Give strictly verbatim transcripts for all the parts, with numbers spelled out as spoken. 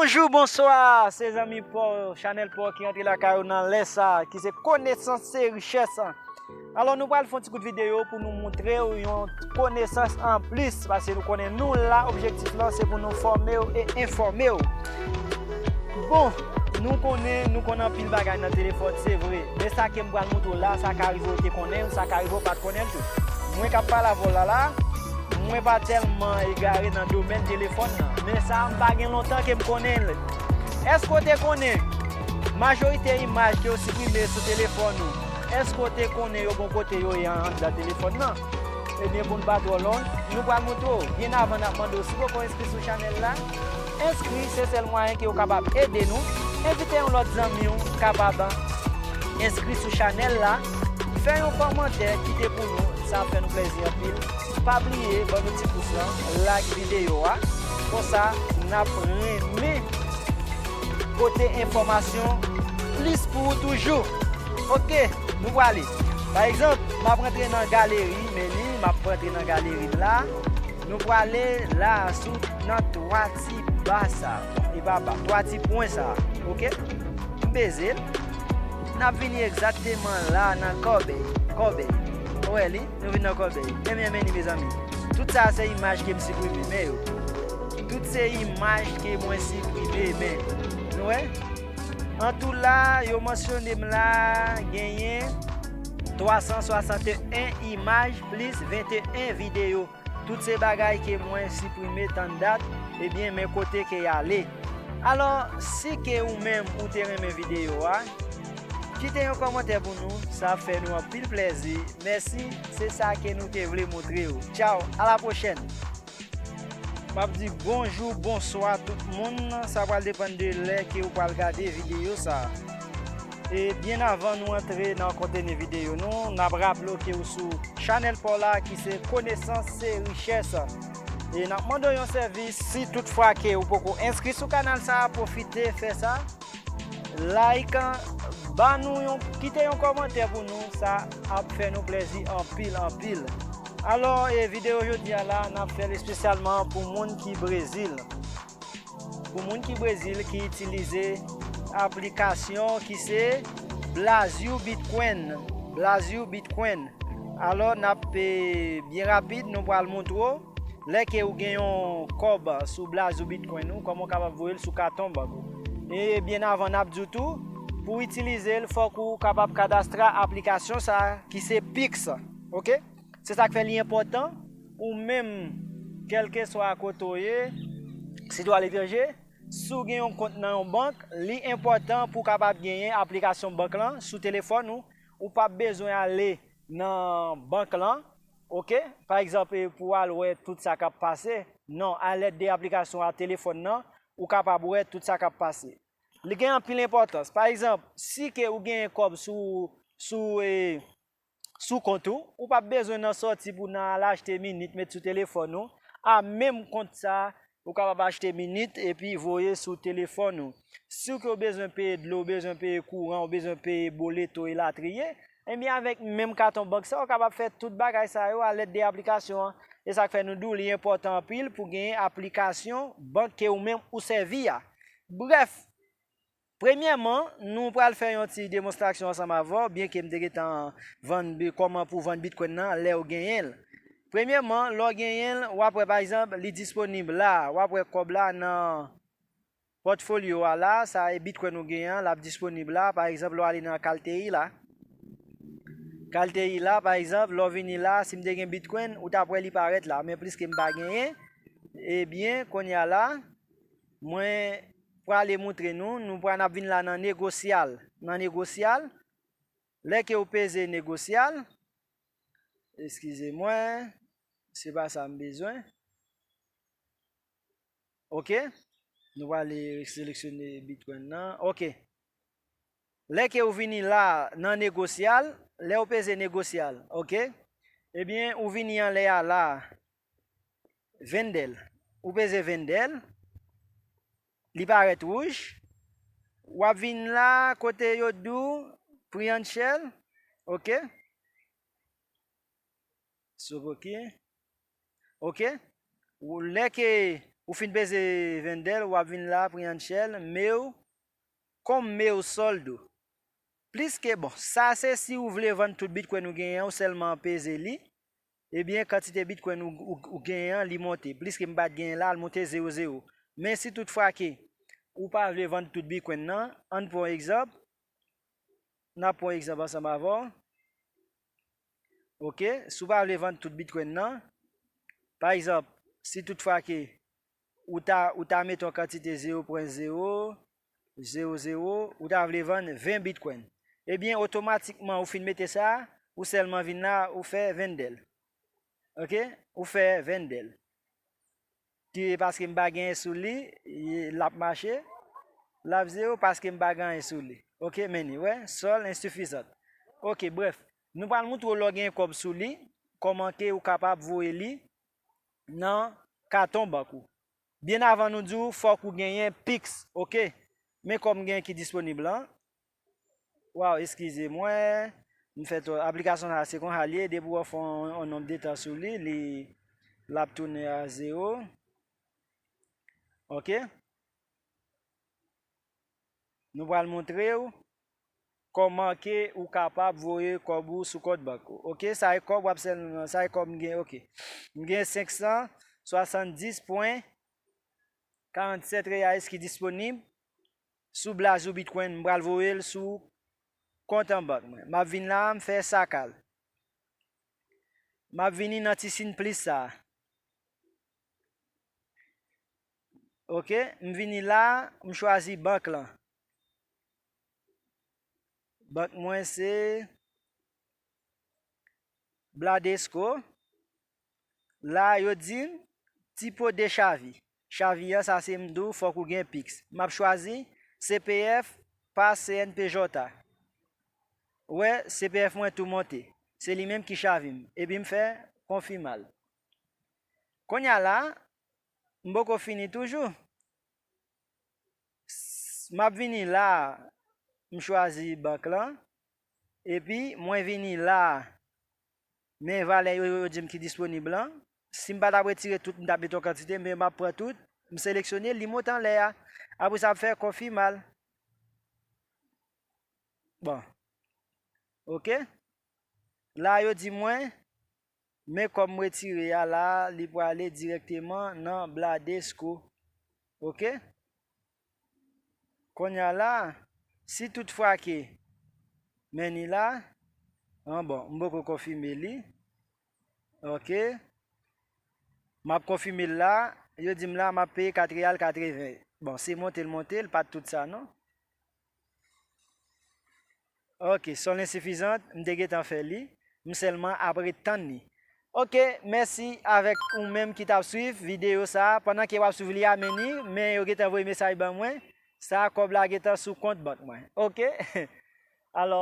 Bonjou, bonswa, se zanmi pa w, chanèl pa w ki rantre lakay ou nan lè sa, ki se Konesans se Richès. Alò, nou pral fè yon ti kout videyo pou nou montre w yon konesans anplis, paske nou konnen nou la, objektif lan se pou nou fòme w e enfòme w. Bon, nou konnen, nou konnen anpil bagay nan telefòn, se vre. Men sa ke m pral montre w la, sa ka rive w te konnen l, sa ka rive w pa t konnen l tou. Mwen k ap pale avè w la la, mwen pa tèlman egare nan domèn telefòn nan. Men sa, m pa gen lontan ke m konnen l. Èske w te konnen majorite imaj ke yo siprime sou telefòn ou, èske w te konnen yo gon kote yo ye anndan telefòn nan? Ebyen, pou n pa twò long, nou pral montre w. Byen avan n ap mande w si w poko enskri sou chanèl la, enskri, se sèl mwayen ke w kapab ede nou. Envite yon lòt zanmi w kapab enskri sou chanèl la. Fè yon kòmantè, kite pou nou, sa ap fè nou plèzi anpil. Pa bliye ban nou ti pous lan, like videyo a. Konsa, n ap renmen pote enfòmasyon plis pou ou toujou. Oke, nou prale. Pa egzanp, m ap rantre nan galeri, men li, m ap rantre nan galeri m la. Nou prale la, sou, nan twa ti ba sa. Bon, e pa ba, twa ti pwen sa. Oke? M peze l. N ap vini egzakteman la nan kòbèy. Kòbèy. Ou wè li? Nou vin nan kòbèy. Ebyen, men li, mezanmi. Tout sa se imaj ke m siprime, men yo. Tout se imaj ke mwen siprime, men. Nou wè? An tou la, yo mansyone m la, genyen twa san swasanteyen imaj plis venteyen videyo. Tout se bagay ke mwen siprime tann dat, ebyen, men kote ke y ale. Alò, si ke ou menm ou te renmen videyo a, kite yon kòmantè pou nou, sa ap fè nou anpil plèzi. Mèsi, se sa ke nou te vle montre w. Tchaw, a la pwochèn! M ap di bonjou, bonswa tout moun. Sa pral depann de lè ke ou pral gade videyo sa. E byen avan nou antre nan konteni videyo nou, n ap raple w ke ou sou chanèl pa w la ki se Konesans se Richès. E n ap mande w yon sèvis, si tout fwa ke ou poko enskri sou kanal sa, pwofite fè sa. Like, ban nou yon, kite yon kòmantè pou nou, sa ap fè nou plèzi anpil, anpil. Alò, e videyo jodi a la, n ap fè l espesyalman pou moun ki Brezil. Pou moun ki Brezil ki itilize aplikasyon ki se Blaziu Bitcoin. Blaziu Bitcoin. Alò, n ap, e, byen rapid, nou pral montre w lè ke ou gen yon kòb sou Blaziu Bitcoin ou, kòman w kapab voye l sou katon bank ou. E byen avan, n ap di w tou, pou w itilize l, fòk ou kapab kadastre aplikasyon sa a ki se Pix. Oke? Se sa k fè li enpòtan, ou menm, kèlkeswa kote w ye, si w aletranje, si w gen yon kont nan yon bank, li enpòtan pou w kapab genyen aplikasyon bank lan sou telefòn ou. Ou p ap bezwen ale nan bank lan, oke? Pa egzanp, e, pou w al wè tout sa k ap pase. Non, alèd de aplikasyon a telefòn nan, ou kapab wè tout sa k ap pase. Li gen anpil enpòtans. Pa egzanp, si ke ou genyen kòb sou, sou, e, sou kont ou, ou p ap bezwen nan sòti pou nan al achte minit, met sou telefòn ou. A menm kont sa, ou kapab achte minit epi voye sou telefòn ou. Si w ke w bezwen peye dlo, w bezwen peye kouran, w bezwen peye boleto elatriye, ebyen, avèk menm katon bank sa, ou kapab fè tout bagay sa yo alèd de aplikasyon an. E sa k fè nou di w li enpòtan anpil pou genyen aplikasyon bank ke ou menm ou sèvi a. Brèf, premyèman, nou pral fè yon ti demonstrasyon ansanm avè w, byenke m te gentan vann bi-, kòman pou vann Bitcoin nan lè w genyen l. Premyèman, lè w genyen l, w ap wè, pa egzanp, li disponib la, w ap wè kòb la nan pòtfolyo a la, sa e Bitcoin ou genyen an, l ap disponib la. Pa egzanp, lè w ale nan Kaltei la, Kaltei la, pa egzanp, lè w vini la, si m te gen Bitcoin, ou t ap wè li parèt la, men pliske m pa genyen, ebyen, kounye a la, mwen prale montre nou, nou pral, n ap vin la nan negosyal. Nan negosyal, lè ke w peze negosyal, eskize mwen, se pa sa m bezwen. Oke? Nou prale seleksyone Bitcoin nan. Oke. Lè ke ou vini la nan negosyal, lè ou peze negosyal, oke? Ebyen, ou vini anlè a la, vendèl. Ou peze vendèl, li parèt wouj. W ap vin la kote yo di w pre and shell, oke? Stop, oke. Oke? Ou, lè ke Ou fin peze vendèl, w ap vin la, Prianchel, meu, con meu sueldo. Plis ke, bon, sa se si ou vle vann tout Bitcoin ou genyen an, ou sèlman peze li, ebyen, kantite Bitcoin ou, ou, ou genyen an, li monte. Plis ke m pa t genyen la, l monte zewo zewo. Men si toutfwa ke ou pa vle vann tout Bitcoin nan, ann pran egzanp, n ap pran egzanp ansanm avè w. Ok, si w pa vle vann tout Bitcoin nan, pa egzanp, si toutfwa ke ou ta, ou ta mete yon kantite zewo pwen zewo zewo zewo, ou ta vle vann ven Bitcoin. Ebyen, otomatikman, ou fin mete sa, ou sèlman vin la, ou fè vendèl. Ok? Ou fè vendèl. Ki paske m pa genyen sou li, l ap mache. L ap zewo paske m pa genyen sou li. Ok, men ni, wè, solde insuffisant. Ok, brèf. Nou pral montre w lè w gen kòb sou li, kòman ke ou kapab voye li nan katon bank ou. Byen avan nou di w, fòk ou genyen Pix, ok? Men kòb m gen ki disponib lan. Waw, eskize mwen. M fè twò. Aplikasyon sa se konsa l ye. Depi w fè yon, yon nonb de tan sou li, li, l ap tounen a zewo. Ok? Nou pral montre w kòman ke ou kapab voye kòb ou sou kont bank ou. Ok, sa e kòb w ap sèlman, sa e kòb m gen, ok. M gen senk san swasanndis pwen karannsèt reais ki disponib sou blaz ou Bitcoin. M pral voye l sou kont an bank mwen. M ap vin la, m fè sakal. M ap vini nan ti siy plis sa a. Ok, m vini la, m chwazi bank lan. Bank mwen se Bradesco. La, yo di m tipo de chave. Chave an, sa se m di w, fòk ou gen Pix. M ap chwazi C P F pa C N P J. Ou wè, C P F mwen tou monte. Se li menm ki chave m. Epi m fè konfime l. Kounye a la, m poko fini toujou. S-, m ap vini la, m chwazi bank lan, epi mwen vini la, men valè yo, yo di m ki disponib lan. Si m pa t ap retire tout, m t ap met yon kantite, men m ap pran tout, m seleksyone, li monte anlè a. Apre sa, m fè konfime l. Bon. Ok. La, yo di mwen, men kòb m retire a la, li prale dirèkteman nan Bradesco. Ok? Kounye a la, si toutfwa ke, men ni la, an bon, m poko konfime li. Ok? M ap konfime l la, yo di m la, m ap peye kat reyal katreven. Bon, se monte l monte, l pa t tout sa non. Ok, solde insuffisant, m te gentan fè li. M sèlman ap ret tann li. Ok, mèsi avèk ou menm ki t ap swiv videyo sa a. Pandan ke w ap swiv li a, men ni, men yo gentan voye mesaj ban mwen. Sa a, kòb la gentan sou kont bank mwen. Ok? Alò,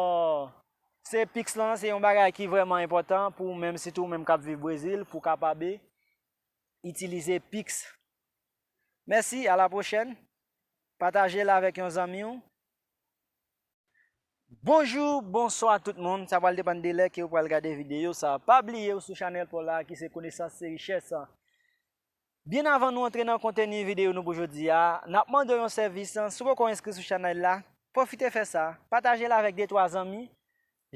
se Pix lan, se yon bagay ki vrèman enpòtan pou ou menm, sitou ou menm k ap viv Brezil, pou w kapab itilize Pix. Mèsi, a la pwochèn. Pataje l avèk yon zanmi w. Bonjou, bonswa tout moun. Sa pral depann de lè ke ou pral gade videyo sa. Pa bliye ou sou chanèl pa w la ki se Konesans se Richès. Byen avan nou antre nan konteni videyo nou pou jodi a, n ap mande w yon sèvis. Si w poko enskri sou chanèl la, pwofite fè sa. Pataje l avèk de twa zanmi.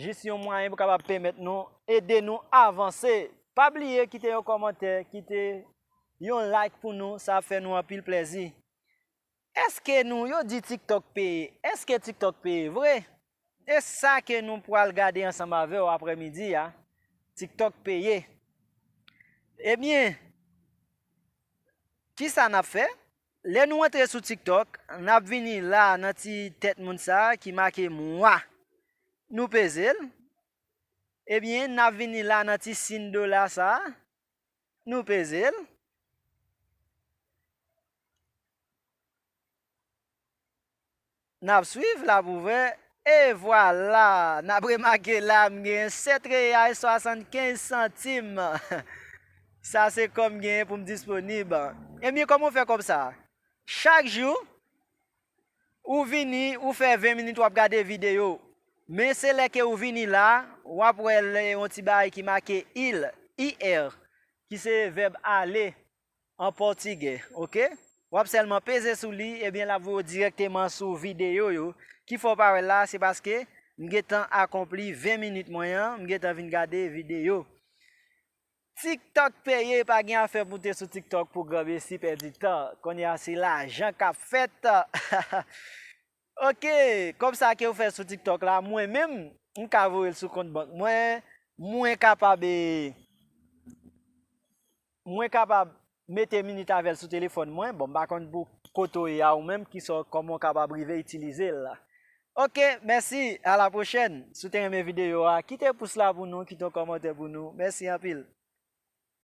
Jis yon mwayen pou kapab pèmèt nou, ede nou avanse. Pa bliye kite yon kòmantè, kite yon like pou nou, sa ap fè nou anpil plèzi. Èske nou, yo di TikTok peye, èske TikTok peye vre? E sa ke nou pral gade ansanm avè w aprèmidi a, TikTok peye. Ebyen, kisa n ap fè? Lè nou antre sou TikTok, n ap vini la nan ti tèt moun sa a ki make mwa. Nou peze l. Ebyen, n ap vini la nan ti siy dola sa a. Nou peze l. N ap swiv, l ap ouvè. E vwala! N ap remake la, m gen sèt reyal swasannkenz santim. Sa se kòb m genyen pou m disponib. Ebyen, kòman w fè kòb sa a? Chak jou, ou vini, ou fè ven minit w ap gade videyo. Men se lè ke ou vini la, w ap wè l, yon ti bagay ki make il, I R, ki se vèb ale. an pòtigè, oke? W ap sèlman peze sou li, ebyen l ap voye w dirèkteman sou videyo yo. Ki fè w pa wè l la, se paske m gentan akonpli ven minit mwen an, m gentan vin gade videyo. TikTok peye, pa gen afè pou te sou TikTok pou granmesi pèdi tan. Kounye a se lajan k ap fèt. Oke, kòb sa ke w fè sou TikTok la, mwen menm, m ka voye l sou kont bank mwen, mwen kapab e, mwen kapab mete minit avè l sou telefòn mwen. Bon, m pa konn pou kote w ye a ou menm, kisa, kòman w kapab rive itilize l la. Oke, mèsi, a la pwochèn. Si w te renmen videyo a, kite pous la pou nou, kite yon kòmantè pou nou. Mèsi anpil.